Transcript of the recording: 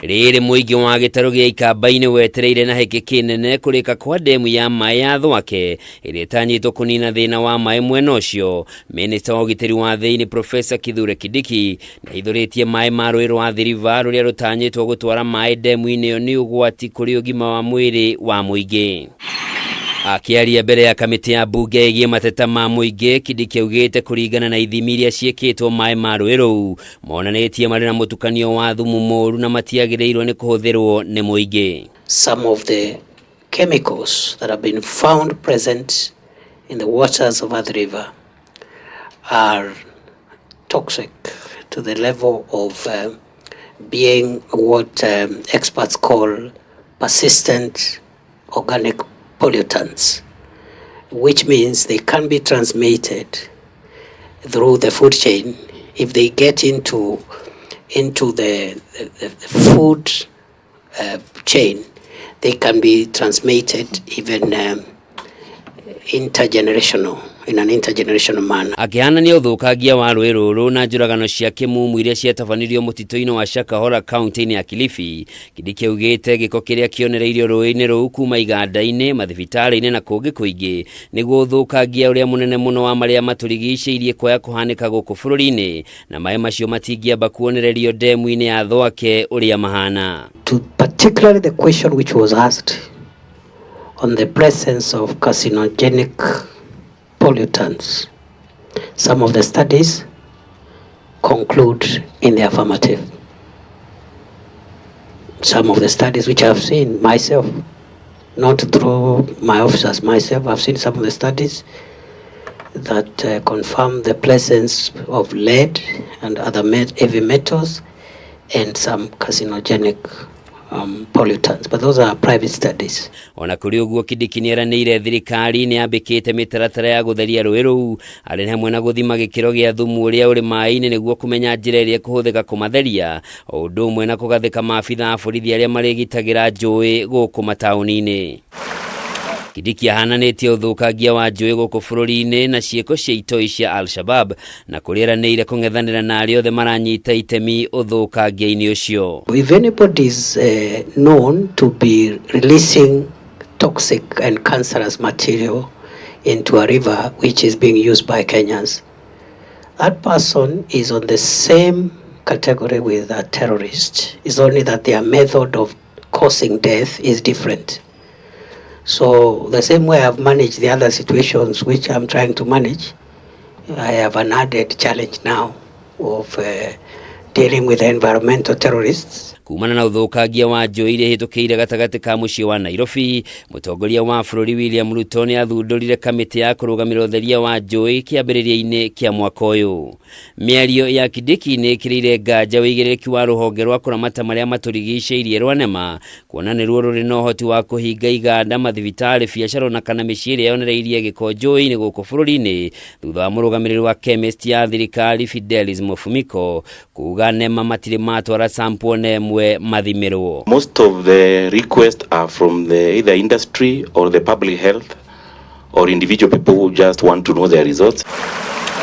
Rĩrĩ mũingĩ wa gĩtarũ gĩa Ikamba-inĩ wetereire na hĩkĩ kĩnene kũrĩka kwa ndemu ya maĩ ya Thwake ĩrĩa ĩtanyĩtwo kũnina thĩna wa maĩ mwena ũcio. Minista wa ũgitĩri wa thĩinĩ Profesa Kithure Kindiki nĩahithũrĩtie maĩ ma rũĩ rwa Athi River rũrĩa rũtanyĩtwo gũtwara maĩ ndemu-inĩ ĩyo nĩ ũgwati kũrĩ ũgima wa mwĩrĩ wa mũingĩ. Akĩaria mbere ya kamĩtĩ ya mbunge ĩgiĩ mateta ma mũingĩ, Kindiki augĩte kũringana na ithimi iria ciĩkĩtwo maĩ ma rũĩ rũu monanĩtie marĩ na mũtukanio wa thumu mũũru na matiagĩrĩirwo nĩ kũhũthĩrwo nĩ mũingĩ. Some of the chemicals that have been found present in the waters of Athi River are toxic to the level of being what experts call persistent organic pollutants, which means they can be transmitted through the food chain. If they get into the food chain, they can be transmitted even intergenerational, in an intergenerational manner. Akĩhanania ũthũkangia wa rũĩ rũrũ na njũragano cia kĩmumu iria ciatabanirio mũtitũ-inĩ wa Shakahola kaunti-inĩ ya Kilifi, Kindiki augĩte gĩko kĩrĩa kĩonereirio rũĩ-inĩ rũu kuma iganda-inĩ, mathibitarĩ-inĩ na kũngĩ kũingĩ nĩguo ũthũkangia ũrĩa mũnene mũno wa marĩa matũrigicĩirie kwaya kũhanĩka gũkũ bũrũri-inĩ, na maĩ macio matingĩamba kuonererio ndemu-inĩ ya Thwake ũrĩa mahana. To particularly the question which was asked on the presence of carcinogenic pollutants, some of the studies conclude in the affirmative. Some of the studies which I've seen myself, not through my officers, myself, I've seen some of the studies that confirm the presence of lead and other heavy metals and some carcinogenic pollutants, but those are private studies. Ona kũrĩ ũguo, Kindiki nĩeranĩire thirikari nĩ yambĩkĩte mĩtaratara ya gũtheria rũĩ rũu arĩ hamwe na gũthima gĩkĩro gĩa thumu ũrĩa ũrĩ maĩ-inĩ nĩguo kũmenya njĩra ĩrĩa ĩkũhũthĩka kũmatheria, o ũndũ ũmwe na kũgathĩka maabitha a borithi arĩa marĩgitagĩra njũĩ gũkũ mataũni-inĩ. Kindiki ahananĩtie ũthũkangia wa njũĩ gũkũ bũrũri-inĩ na ciĩko cia itoi cia Al-Shabab na kũrĩa eranĩire kũng'ethanĩra na arĩa othe maranyita itemi ũthũkangia-inĩ ũcio. If anybody is known to be releasing toxic and cancerous material into a river which is being used by Kenyans, that person is on the same category with a terrorist. It's only that their method of causing death is different. So the same way I've managed the other situations which I'm trying to manage, I have an added challenge now of dealing with environmental terrorists. Kumana na ũthũkangia wa njũĩ iria ihĩtũkĩire gatagatĩ ka mũciĩ wa Nairobi, mũtongoria wa bũrũri William Ruto nĩ athundũrire kamĩtĩ ya kũrũgamĩrĩra ũtheria wa njũĩ kĩambĩrĩria-inĩ kĩa mwaka ũyũ. Mĩario ya Kindiki nĩ ĩkĩrĩire nganja ũigĩrĩrĩki wa rũhonge rwa kũramata marĩa matũrigicĩirie rwa NEMA, kuona nĩruo rũrĩ na ũhoti wa kũhinga iganda, mathibitarĩ, biacara ona kana mĩciĩ ĩrĩa yonereirie gĩko njũĩ-inĩ gũkũ bũrũri-inĩ, thutha wa mũrũgamĩrĩri wa chemist ya thirikari Fidelis Mufumiko kuga NEMA matirĩ matwara sample ona ĩmwe mathimĩrwo. Most of the requests are from the either industry or the public health or individual people who just want to know their results.